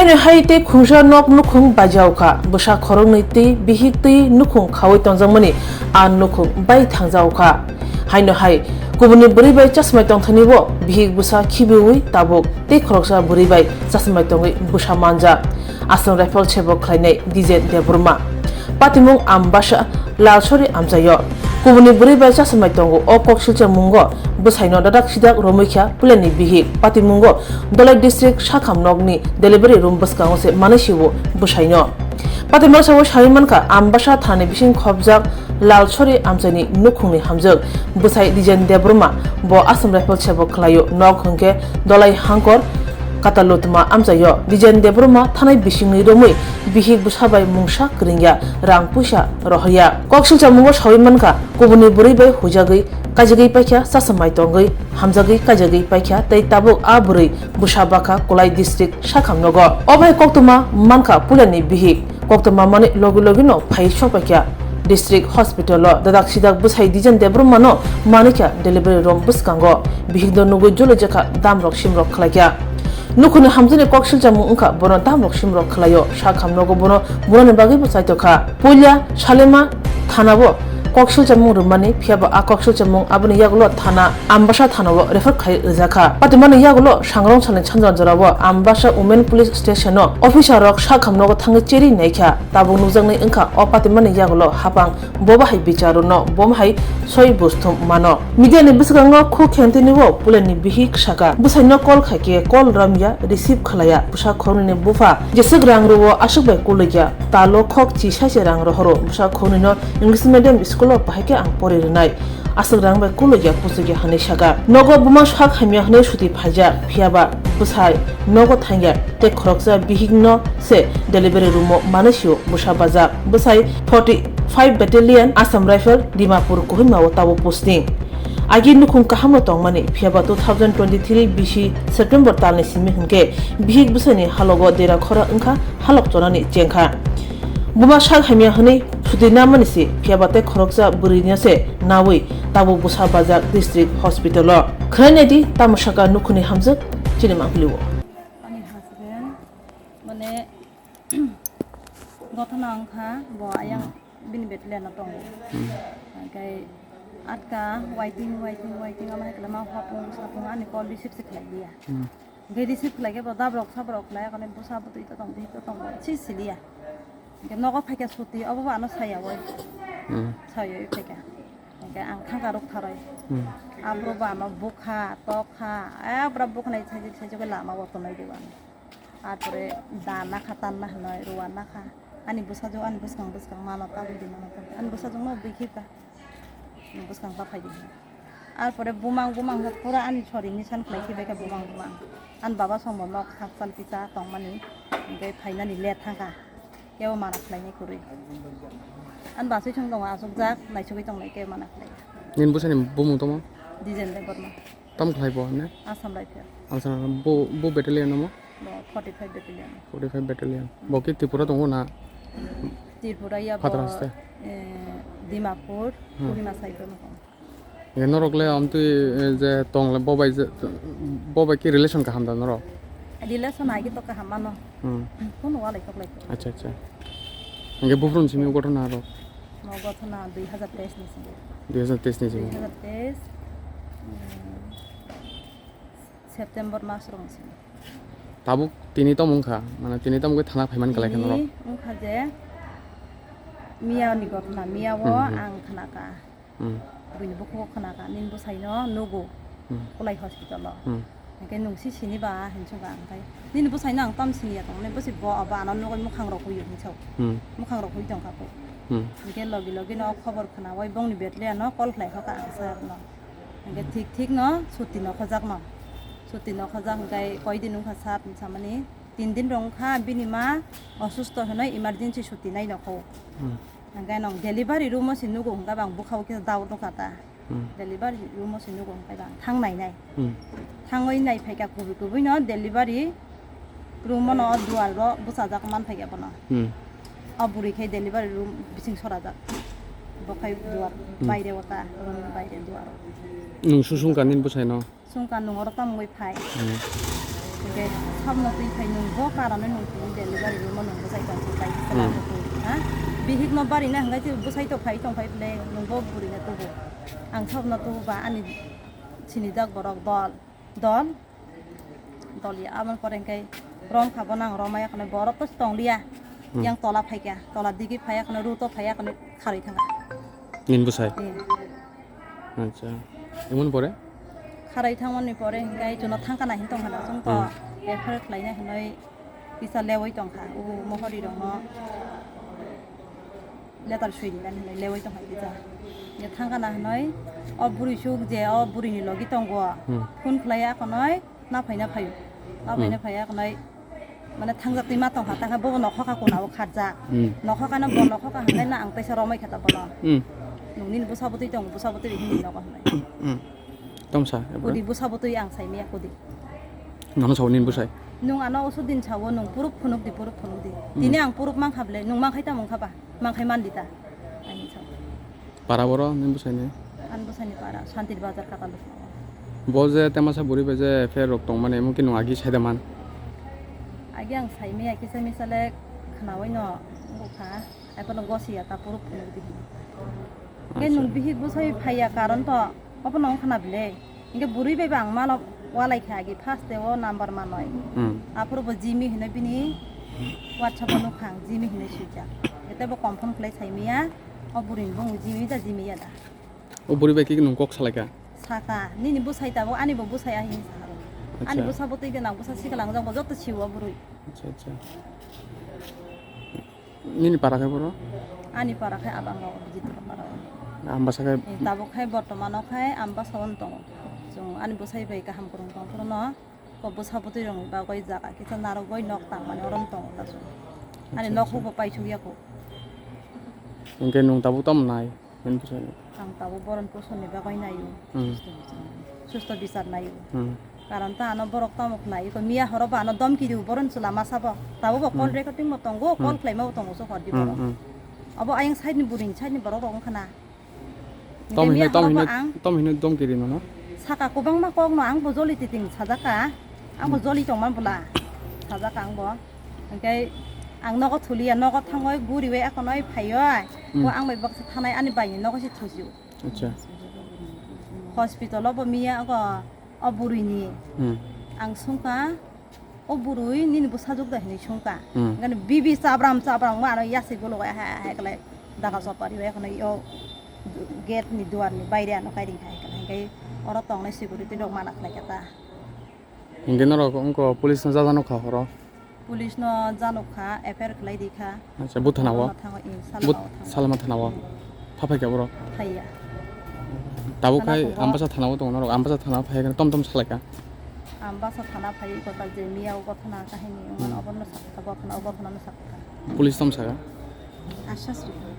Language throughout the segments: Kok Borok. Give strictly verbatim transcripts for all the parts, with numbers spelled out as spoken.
Haino hai tei khungsa nok nukhung baijao kha, bwsa khoroknwi tei bihik twi nukhung khaui tongjakmani a nukhung bai thangjao kha. Haino hai kubuni bwrwi bai chasmai tongthani bo bihik bwsa khibiui tabuk tei khoroksa bwrwi bai chasmai tongwi bwsa manja. Aswng rifle sebo khlainai Dijen Debbarma. Patimung Ambasa Lalsori amchaio. Kubuni bwrwi bai chasmai tongo o kok silcha mungo bwsaino dadak sidak romwi kha puilani bihik. Patimungo Dolai district sakham nokni delivery room bwskango se manwi siwo bwsaino. Patimura sawi sawi mankha Ambasa thani bising khopjak Lalsori amchaini nukhungni hamjwk bwsai Dijen Debbarma bo Assam Rifle sebo khlaio nok hwnkhe Dolai Hangkor Katalutma amchaio. Dijen Debbarma thanai bisingni romwi bihik bwsa bai mungsa kwrwngya, rang puisa rohorya. Kok silchamungo sawi mankha, kubuni bwrwi bai huijagwi kaijagwi paikha, chasmai tongwi hamjagwi kaijagwi paikha tei tabuk a bwrwi bwsa bakha Kolai district sakham nogo. O bai koktwma mankha puilani bihik. Koktwma mani logi logi no phai sokpaikha district hospital o. Dadak sidak bwsai Dijen Debbarma no manikha delivery room bwskango. Bihik no nugwi jolijakha, damrok simrok khlaikha. Nukhungni hamjakni kok silchamung wngkha, bono damrok simrok khlaio. Sakham nogo bono bunani bagwi bo chaitokha. Puila Salema thanao kok silchamung rwmani, phiyaba a kok silchamung aboni yagulo thana Ambasa thanao refer khai rwjakha. Patimani yagulo sangrong salni sanjra jorao Ambasa Women Police Station o officer rok sakham nogo thangwi cheri naikha. Tabuk nukjaknai wngkha o patimani yagulo hapang bo bahai bicharo no bo bahai soi busthum mano. Media ni bwskango khu khentini o puilani bihik saka, bwsaino call khaikhe call ramya, receive khlaiya. Bwsa khoroknwi ni bupha jeswk rang rwo aswk bai kulukya, talo khok chi saise rang rohoro. Bwsa khoroknwi no English medium school o bahai khe ang pori rwnai, aswk rang bai kulukya, kuchukya hwnwi saka. Nogo buma sak hamya hwnwi suti phaijak, phiyaba bwsai nogo thangya tei khoroksa bihik no se delivery room o manwi sio bwsa bajak. Bwsai forty five Battalion Assam Rifle Dimapur Kohima o tabuk posting. Agi nukhung kaham no tongmani, phiyaba two thousand twenty-three bisi September talni simi hwnkhe bihik bwsaini halogo dera khora wngkha, halok chonani chengkha. Buma sak hamya hwnwi suti namani se, phiyaba tei khoroksa bwrwino se nawi tabuk bwsa bajak district hospital o. Khwnai naidi tamo saka nukhungni hamjwk chini mangpili o. Ani husband, mane, gothana wngkha, bo ayang bini battalion o tongo. Hmm. Hwnkhe atka waiting, waiting, waiting, ama hai kwlama hopung sapung ani call receive se khlai liya. Hmm. Hwnkhe receive khlai khe bo dabrok sabrok khlai, kone bwsa bwtwi to tong, bihik to tong, si siliya. Hwnkhe nogo phaikha suti, obo bo ano saya oi. Hmm. Saya oi phaikha. Hwnkhe ang thangka rwk tharwi. Hmm. Abro bo ano bukha, tokha, abra bukha nai saijak saijak lama o tonwi rw ano. Arpore da nakha, tan na hwnwi ruwa nakha. Ani bwsajwk ani bwskang bwskang mano, tabuk di mano, tabuk di. Ani bwsajwkno bui khe ta. Ani bwskang ta phai di. Arpore bumang bumang khe pura ani sori nisan khlai khe bai khe bumang bumang. Ani baba songbo nok sak chal kisa tongmani, hwnkhe phainani le thangkha. Kebo mana khlainai kwrwi. Ani basui thung tongo achukjak, naisugwi tongnai kebo mana khlai. Nini bwsani bumung tamo? Dijen Debbarma. Tamo khlai bo, ne? Assam Rifle. Assam Rifle. Bo, bo battalion amo? Bo forty five Battalion. Forty five Battalion. Bo ki Tripura tongo na? Tripura ya bo, Phatara haste? Eh, Dimapur, Hmm. Kohima side o tongo. Ye norok le amtwi, eh, je tong le bo bai je, bo bai ki relation kaham da norok? Relation agi to kaham mano. Hmm. Phone wala tok lai. Acha, acha. Hwnkhe buphuru ni simi o gothona rok? Mo gothona dui hazar teis ni simi. Dui hazar teis ni simi. Dui hazar teis, um, September mas rok ni simi. Tabuk tini tamo wngkha, mane tini tamo khe thana phaimani kwlai khe norok? Tini wngkha je miya ni gothona, miya o Hmm, hmm. ang khna kha. Hmm. Buini bukhugo khna kha, nini bwsaino nugo, Hmm. Kolai hospital o. Hmm. Hwnkhe nwng si sini ba hinwi swngkha ang khai. Nini bwsaino ang tam siniya tongmani, bwsai bo abo ano nugwi mwkhang rok huio hinwi sao. Hmm. Mwkhang rok hui tongkha kho. Hmm. Hwnkhe logi logi no khobor khnaui bongni battalion no call khlai kha ang sir no. Hwnkhe thik thik no suti no khojak no. Suti no khojak hwnkhe koi din wngkha sir hinwi samani. Tin din rok wngkha bini ma osusto hinwi emergency suti nai no kho. Hmm. Hwnkhe nwng delivery room o se nugo hwnkhe bang bwkha o khe dao nukha ta. Hmm. Delivery room o se nugo hwnkhe bang thang nai nai. Hmm. Thangwi nai phaikha kubui kubui no delivery room o no duar o bwchajak man phaikha bono. Hmm. O bwrwi khe delivery room bising sorajak. Bo khai duar Hmm. baire o ta, room ni baire duar o. Nwng susung kha nini bwsai no? Sungkha nwng oro tamo wngwi phai. Hmm. Hwnkhe sabno twi phai nwng bo karonwi nwng tini delivery room-o nwng bwsai tong thok bai Hmm. ha? Bihik no bari na hwnkhe tei bwsai to phai tong phai bwle nwng bo bwrwi no tubu. Ang sabno tubu ba ani sinijak borok dol, dol, dol ya. Aboni pore hwnkhe rom kha bo nang romaya khwnwi borok to tong liya. Hmm. Yang tola phai kha, tola digi phai ya khwnwi, ruto phai ya khwnwi kharwi thang kha. Nini bwsai? Hmm. Acha. Emon pore? Kharai thangmani pore hingkai chuno thangkana hin tongkha na chwng to Hmm. refer khlaina hinwi kisa lewi tongkha. O mohori rokno letter swi rinani hinwi lewi tongkha kisa. Ye thangkana hinwi o bwrwi suk je o bwrwini logi tongo. Hmm. Phone khlaiya khwnwi na phaina phaio. Na phaina Hmm. phaiya khwnwi Mane thangjak twi ma tongkha, tangkha bobo nokhoka kunao kharjak. Hmm. Nokhokano bo nokhoka hwnkhai no ang teisa romwi kha ta bono. Hmm. Nung nini bwsa bwtwi tongo, bwsa bwtwi hinwi nogo hwnwi. Hmm. Tomsa, ebra? Kudi bwsa bwtwi ang saimaya kudi. Nono sao nini bwsai? Nung ano usuk din sao, nung puruk phunuk di, puruk phunuk di. Hmm. Tini ang puruk mankha ble, nung mankhai tamo wngkha ba? Mankhai man di ta? Ani sao. Para boro nini bwsaini? Ani bwsaini para, Santir Bazar Kataluk. Bo je temasa buri bai je affair rok tongmani, emon ki nwng agi saida man? Agi ang saimaya kisa misa le khnaui no wngkha, eko no gosi ya ta puruk phunuk di. Ke Acha. Nwng bihik bwsai phaiya karon to, obo no wngkha na bile? Hingke bwrwi bai bo ang mano walai kha agi first day o number manoi. Hmm. Aphuru bo Jimmy hinui bini WhatsApp o nukha ang Jimmy hinui swijak. Tei bo confirm khlai saimaya o bwrwi ni bumung Jimmy da Jimmy ya da. O bwrwi bai khe nwng kok salai kha? Saka nini bwsai tabuk ani bo bwsai ahi hinwi sakha. Ani Acha. Bwsa bwtwi gwnang bwsa sikla wngjak bo joto siwo bwrwi. Acha, acha. Nini para khe boro? Ani para khe abang o Bijitra para o. Ambasa khe? Eh, tabuk khai bortomano khai ambasa o tongo. Chwng ani bwsai bai kaham kwrwng tong phuru no, ko bwsa bwtwi rok ni bagwi jaga kisa narwgwi nok tangmani oro no tongo ta chwng. Ani Acha, nok acha. Hugo paisuk ya kho. Hwnkhe nwng tabuk tamo nai? Nini bwsai no? Ang tabuk boron poson ni bagwi naio. Hmm. Susto bichar naio. Hmm. Karon ta ano borok tamo khnai, iko miya horo ba ano domki rio boron chwla masa bo. Tabuk bo call Hmm. recording bo tongo, call Hmm. khlaima bo tongo so hor di Hmm, borok. Hmm. Abo ayang side ni buring side ni borok rok wngkha na. Tom Hingke hinui, miya tom horo hinui, ba ang tom hinui domki rino no? Saka kwbangma kok no ang bo joli titing sajak ka. Ang bo Hmm. Joli tongma bwla. Sajak ka ang bo. Hingke ang nogo thuliya, nogo thangoi guriwi akonoi phaioi. Hmm. Bo ang bai baksa thanai ani bai ni nogo se thuju. Acha. Hospital o bo miya ogo o bwrwi ni. Hmm. Ang sungka o bwrwi nini bwsajwk da hinwi sungka. Hmm. Gani bibi chabram chabram wngma ano yaswi golo hai hai hai khlai daga sopari wai khwnai o gate ni duar ni baire ano kairing hai khlai hingkai oro tongnai security rok mana khlai kha ta. Hingke norok wngkha police no jajanok kha horo? Police no janok kha, F I R khlai di kha. Acha, bo thana o? Oro thango, eh, Salma Bo o thango. Salma thana o? Hmm. Pha phai kha boro? Phaiya. Tabuk Thana khai tongo. Ambasa thana o tongo norok, Ambasa thana o phai khe tom tom salai kha? Ambasa thana phai kota je miya o gothana kahini, Hmm. Obo no sakha, gothana, o gothana no sakha. Police tom saka? Asas rikha.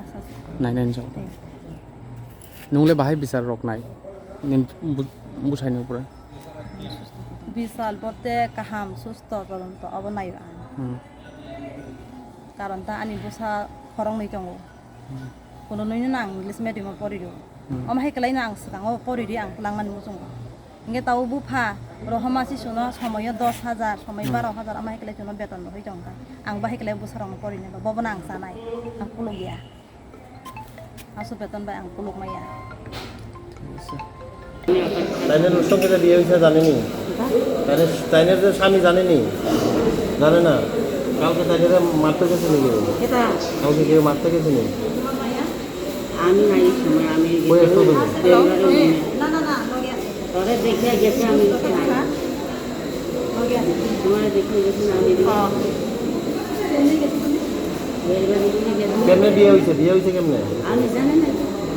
Asas. Nai nai jok. Eh. Nungle bahai bichar rok nai. Nin bu-, busaini upre. Bichar bote kaham, susto, todonto, obo naio ang. Hmm. Karon ta ani bwsa khoroknwi tongo. Hmm. Kuno nwi no ang English medium o pori rw. Hmm. Omo hai kwlai no ang swkang o pori rw ang twlang mani muchungo. Hingke tabuk bupha rohoma si suno somoyo dos hajar, somoi Hmm. baro hajar, ama hai kele chuno beton rohoi tongkha. Ang bahai kele bwsarokno porinai ba, bobono ang chanai, ang kuluk ya. Aso beton bai ang kuluk maya. Tainwr songke je biye hoise jane ni? Tainwr, tainwr je sami jane ni? Jane na? Kalke tainwr marto gese ni keu? Keta? Kalke keu marto gese ni? আমি নাই সময় আমি কই আছো তুমি? ডেলিভারি রুমে। না, না, না, লগে আছে। তোরে দেখিয়া গেছে আমি। লগে আছে। তোমারে দেখিয়া গেছে না আমি। হ্যাঁ। ডেলিভারি রুমে গেছে। কেমনে বিয়ে হইছে? বিয়ে হইছে কেমনে? আমি জানি না।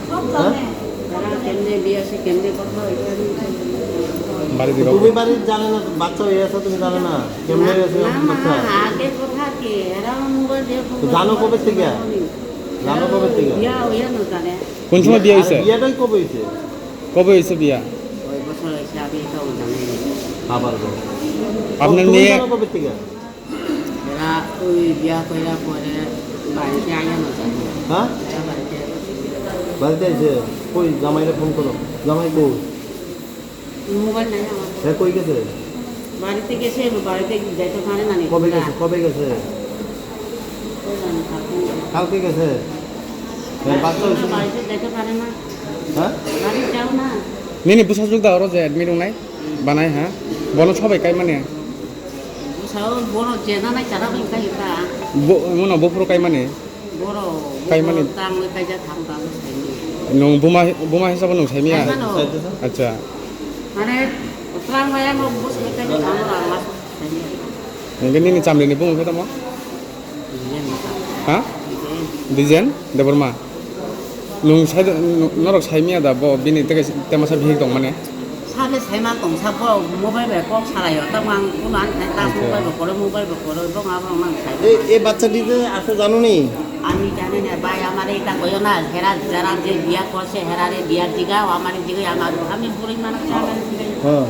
সব হ্যাঁ? জানে। তারা কেমনে বিয়ে হইছে, কেমনে কথা হইছে, আমি জানি না। বাড়ি দিবা। তুমি বাড়ি জানো না, বাচ্চা হয়ে আছে তুমি জানো না? কেমনে না, হয়েছে না, না, বাচ্চা? আগে কথা কি? এরা মোবাইল দিয়ে তো জানো কবে থেকে? জানো কবে থেকে? বিয়া হইয়া না জানে। কোন সময় বিয়ে হইছে? আরে বিয়েটাই কবে হইছে? কবে হইছে বিয়া? ওই বছর হইছে, আমি এটাও জানি না। আবার বলো। আপনার তুমি মেয়ে জানো কবে থেকে? এরা ওই বিয়া কইরা পরে বাড়িতে আইয়া না জানে। হ্যাঁ? এরা বাড়িতে বাড়িতে আইছে? কই জামাইরে ফোন করো। জামাই কই? মোবাইল নাই আমার। হ্যাঁ, কই গেছে? বাড়িতে গেছে, বাড়িতে যাইতে পারে না নি। কবে গেছে? কবে গেছে? কে জানে, কালকে গেছে। কালকে গেছে? এ, বাচ্চা হয়েছে না? বাড়িতে যাইতে পারে না। হ্যাঁ? বাড়ি যাও না। Nini bwsajwk da oro je admit wngnai? Banai ha? Bono sobai kaimani? Bwsao bono jena nai chara bai kai ta. Bo-, bono buphuru kaimani? Borok, kaimani. Borok tangwi kaijak thang tang saimani. Nwng buma, buma hisabo nwng saimaya? Saimano. Acha. Mane, tang maya no bus ni kaijak thang tang mas saimani. Nwng nini chamri ni bumung khe tamo? Dijen masa. Ha? Dijen. Dijen Debbarma. Nwng sai, norok saimaya da bo bini teke temasa bihik tong mane? Sale sema tong sa bo mobile bai kok salaio, tamo ang ulo ang thai tas. Acha. Mobile bai koro, mobile bai koro, bong abong nang sai. এই, এই বাচ্চাটিকে আপনি জানো নি? আমি জানি না ভাই, আমার এটা কইও না, হেরা যারা যে বিয়া করছে, হেরারে বিয়ার জিগাও, আমার জিগাই আমার, আমি বুড়ি মানুষ, আমার জিগাই। হ্যাঁ।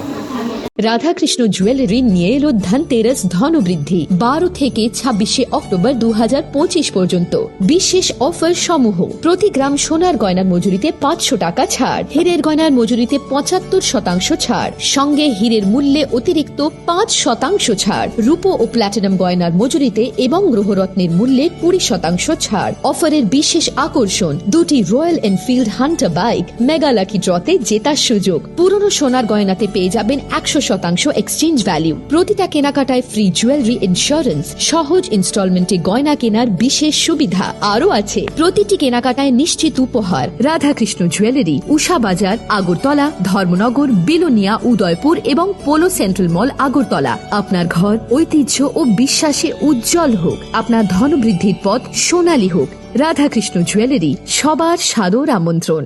রাধাকৃষ্ণ জুয়েলারি নিয়ে এলো ধনতেরাস ধনবৃদ্ধি, বারো থেকে ছাব্বিশে অক্টোবর দু হাজার পঁচিশ পর্যন্ত। বিশেষ অফার সমূহ: প্রতি গ্রাম সোনার গয়নার মজুরিতে পাঁচশো টাকা ছাড়, হীরের গয়নার মজুরিতে পঁচাত্তর শতাংশ ছাড়, সঙ্গে হীরের মূল্যে অতিরিক্ত পাঁচ শতাংশ ছাড়, রূপো ও প্ল্যাটিনাম গয়নার মজুরিতে এবং গ্রহরত্নের মূল্যে কুড়ি শতাংশ ছাড়। অফারের বিশেষ আকর্ষণ, দুটি royal Enfield Hunter bike, mega lucky ড্রতে জেতার সুযোগ। পুরনো সোনার গয়নাতে পেয়ে যাবেন একশো শতাংশ এক্সচেঞ্জ ভ্যালু, প্রতিটা কেনাকাটায় ফ্রি জুয়েলারি ইন্স্যুরেন্স, সহজ ইনস্টলমেন্টে গয়না কেনার বিশেষ সুবিধা। আরও আছে প্রতিটি কেনাকাটায় নিশ্চিত উপহার। রাধাকৃষ্ণ জুয়েলারি, উষা বাজার, আগরতলা, ধর্মনগর, বিলোনিয়া, উদয়পুর এবং পোলো সেন্ট্রাল মল, আগরতলা। আপনার ঘর ঐতিহ্য ও বিশ্বাসে উজ্জ্বল হোক, আপনার ধনবৃদ্ধির পথ সোনালী হোক। রাধাকৃষ্ণ জুয়েলারি, সবার সাদর আমন্ত্রণ।